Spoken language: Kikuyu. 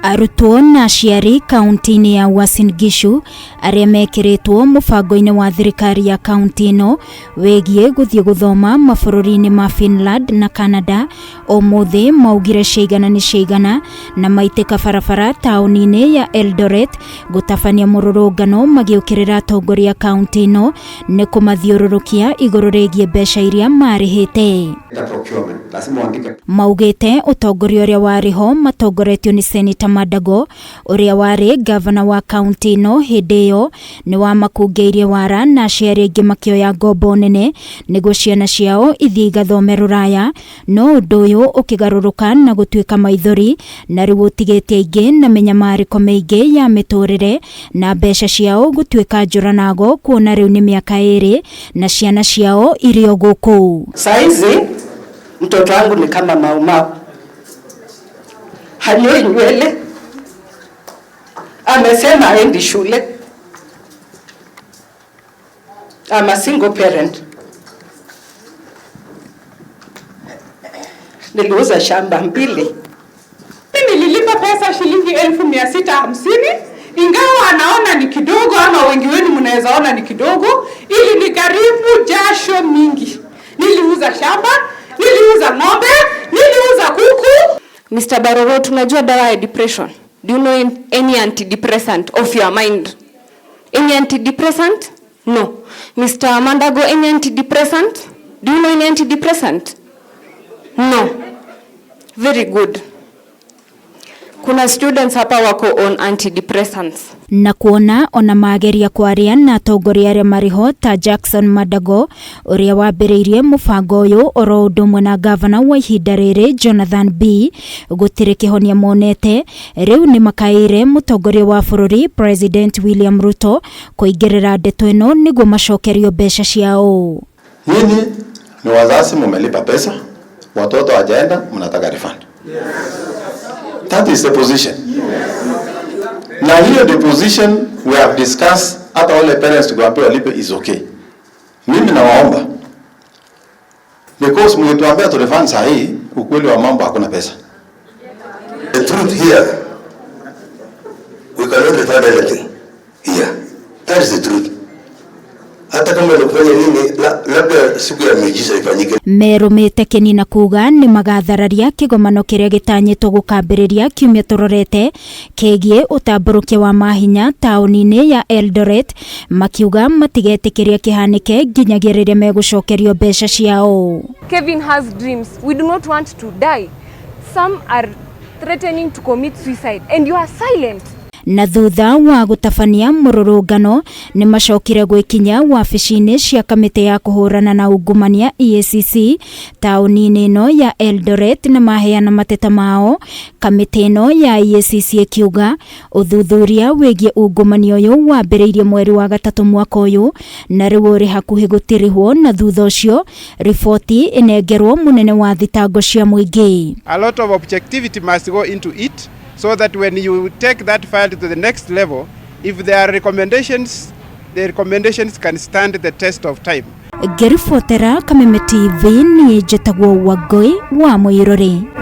Arutwo na aciari kaunti-inĩ ya Uasin Gishu arĩa mekĩrĩtwo mũbango-inĩ wa thirikari ya kaunti ĩno wĩgiĩ gũthiĩ gũthoma mabũrũri-inĩ ma Finland na Canada ũmũthĩ maugire ciaigana nĩ ciaigana na maitĩka barabara taũni-inĩ ya Eldoret gũtabania mũrũrũngano magĩũkĩrĩra atongoria kaunti ĩno nĩ kũmathiũrũrũkia igũrũ rĩgiĩ mbeca iria marĩhĩte. Maugĩte ũtongoria ũrĩa warĩ ho matongoretio nĩ Seneta Mandago ũrĩa warĩ ngavana wa kaunti ĩno hĩndĩ ĩyo nĩ wamakungĩirie wara na aciari aingĩ makĩoya ngombo nene nĩguo ciana ciao ithiĩ igathome rũraya, no ũndũ ũyũ ũkĩgarũrũka na gũtuĩka maithori na rĩu ũtigĩte aingĩ na mĩnyamarĩko mĩingĩ ya mĩtũrĩre na mbeca ciao gũtuĩka njũranago kuona rĩu nĩ mĩaka ĩrĩ na ciana ciao irĩ o gũkũ. Saizi mtoto wangu ni kama maumau, hanyoi nywele, amesema haendi shule. I'm a single parent. Niliuza shamba mbili. Mimi nililipa pesa shilingi 650,000, ingawa anaona ni kidogo ama wengi wenu mnaweza ona ni kidogo, ili ni karibu jasho mingi. Niliuza shamba, niliuza ng'ombe, niliuza kuku. Mr. Baroro, tunajua dawa ya depression. Do you know any antidepressant of your mind? Any antidepressant? No. Mr. Mandago, any antidepressant? Do you know any antidepressant? No. Very good. Kuna students hapa wako on antidepressants. Na kuona ona mageria kwaria na atongoria arĩa marĩ ho ta Jackson Mandago ũrĩa wambĩrĩirie mũbango ũyũ oro ũndũ ũmwe na gavana wa ihinda rĩrĩ Jonathan B gũtirĩ kĩhonia monete. Rĩu nĩ makaĩire mũtongoria wa bũrũri President William Ruto kũingĩrĩra ndeto ĩno nĩguo macokerio mbeca ciao. Nyinyi ni wazazi, mumelipa pesa, watoto wajaenda, mnataka refund. That is the position. Na hiyo the position we have discussed, hata wale parents tukiwaambia walipe is okay. Mimi nawaomba, because mkituambia tu refund saa hii, ukweli wa mambo hakuna pesa. The truth here, we cannot refund anything here. That is the truth. Hata kama ni kufanya nini, labda siku ya miujiza ifanyike. Merũmĩte kĩni na kuga nĩ magathararia kĩgomano kĩrĩa gĩtanyĩtwo gũkambĩrĩria kiumia tũrorete kĩgiĩ ũtambũrũkia wa mahinya taũni-inĩ ya Eldoret, makiuga matigetĩkĩria kĩhanĩke nginyagia rĩrĩa megũcokerio mbeca ciao. Kevin has dreams. We do not want to die. Some are threatening to commit suicide and you are silent. Na thutha wa gũtabania mũrũrũngano nĩ macokire gwĩkinya wabici-inĩ cia kamĩtĩ ya kũhũrana na ungumania EACC taũni-inĩ ĩno ya Eldoret na maheana mateta mao. Kamĩtĩ ĩno ya EACC ĩkiuga ũthuthuria wĩgiĩ ungumania ũyũ wambĩrĩirie mweri wa gatatũ mwaka ũyũ na rĩu ũrĩ hakuhĩ gũtirihwo, na thutha ũcio riboti ĩnengerwo mũnene wa thitango cia mũingĩ. A lot of objectivity must go into it, so that when you take that file to the next level, if there are recommendations, the recommendations can stand the test of time. Ngĩribotera Kameme TV, niĩ njĩtagwo Wangũi wa Mũirũrĩ.